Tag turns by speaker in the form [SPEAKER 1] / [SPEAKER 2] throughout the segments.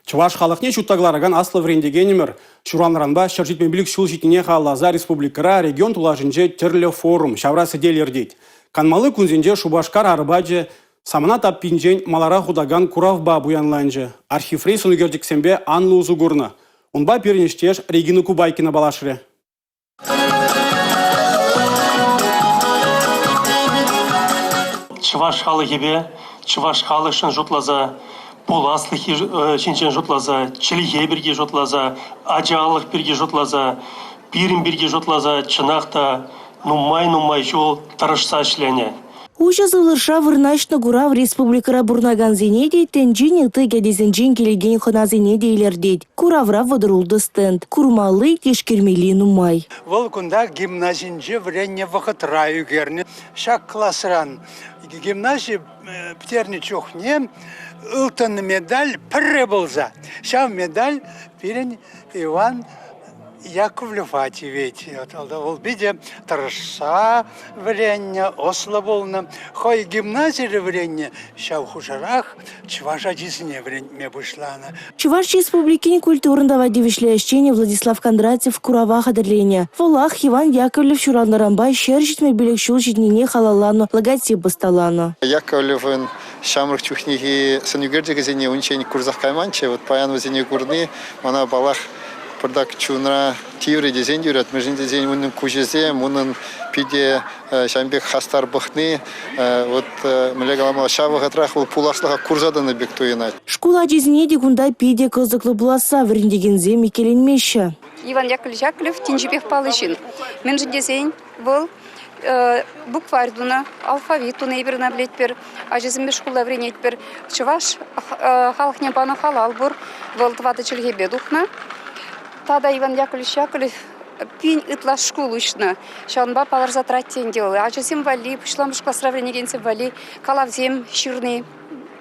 [SPEAKER 1] Чӑваш халӑхне ҫутта кӑларакан аслӑ вӗрентекенӗмӗр ҫуралнӑранпа 175 ҫул ҫитнине халалласа республикӑра, регион тулашӗнче тӗрлӗ форум, ҫавра сӗтел иртет. Канмалли кунсенче Шупашкар Арбачӗ самана таппинчен маларах утакан куравпа пуянланчӗ. Архиври сӑнӳкерчӗксемпе анлӑ усӑ курнӑ. Унпа пирӗн ӗҫтеш Регина Кубайкина паллашрӗ.
[SPEAKER 2] Чӑваш халӑхӗпе, чӑваш халӑхшӑн шутласа, пуласлӑх ҫинчен шутласа, чӗлхе пирки шутласа, ачалӑх пирки шутласа, пирӗн пирки шутласа чӑнах та нумай-нумай ҫул тӑрӑшса ӗҫленӗ.
[SPEAKER 3] Уҫӑ сывлӑшра вырнаҫнӑ курав республикӑра пурӑнакансене те, тӗнчен ытти кӗтесӗнчен килекен хӑнасене те илӗртет. Куравра 36 стенд. Курмалли, тишкермелли нумай.
[SPEAKER 4] Вӑл кунта гимназинче вӗреннӗ вӑхӑтра ӳкернӗ. Ҫак класран гимнази пӗтернӗ чухне ылтӑн медаль пӗрре пулса, ҫав медаль пирӗн Иван Яковлева тивет. Вӑл питӗ тӑрӑшса вӗреннӗ, ӑслӑ пулнӑ. Хӑй гимназире вӗреннӗ, ҫав хушӑрах чӑваш ачисене вӗрентме пуҫланӑ.
[SPEAKER 3] Чӑваш Республикин культурӑн тава тивӗҫлӗ ӗҫченӗ Владислав Кондратьев курава хатӗрленӗ. Вӑлах Иван Яковлев ҫуралнӑранпа 175 ҫул ҫитнине халалланӑ логотип ӑсталанӑ.
[SPEAKER 5] Яковлевӑн ҫамрӑк чухнехи сӑнӳкерчӗкӗсене унччен курсах кайманччӗ. Вот паян вӗсене курни мана, паллах, пӑртак чунра тиврӗ тесен те юрать. Мӗншӗн тесен унӑн куҫӗсем, унӑн питӗ ҫавӑн пек хастар пӑхни, вот мӗнле каламалла, ҫав вӑхӑтрах вӑл пуласлӑха курса тӑнӑ пек туйӑнать.
[SPEAKER 3] Шкул ачисене те кунта питӗ кӑсӑклӑ пуласса вӗрентекенсем иккӗленмеҫҫӗ.
[SPEAKER 6] Иван Яковлевич Яковлев тӗнчипех паллӑ ҫын. Мӗншӗн тесен вӑл букварь тунӑ, алфавит тунӑ эпир ӑна пӗлетпӗр. Ачасемпе шкулта вӗренетпӗр. Чӑваш халӑхне панӑ халал пур. Вӑл тӑватӑ чӗлхепе тухнӑ. Тата Иван Яковлевич Яковлев пин ытла шкул уҫнӑ. Ҫавӑнпа палӑрса тӑрать те ӗнтӗ вӑл. Ачасем валли, пуҫламӑш класра вӗренекенсем валли калавсем ҫырни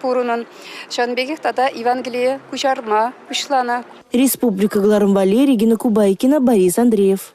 [SPEAKER 6] пур унӑн. Ҫавӑн пекех тата Евангелие куҫарма пуҫланӑ.
[SPEAKER 3] Республика кӑларӑм валли Регина Кубайкина, Борис Андреев.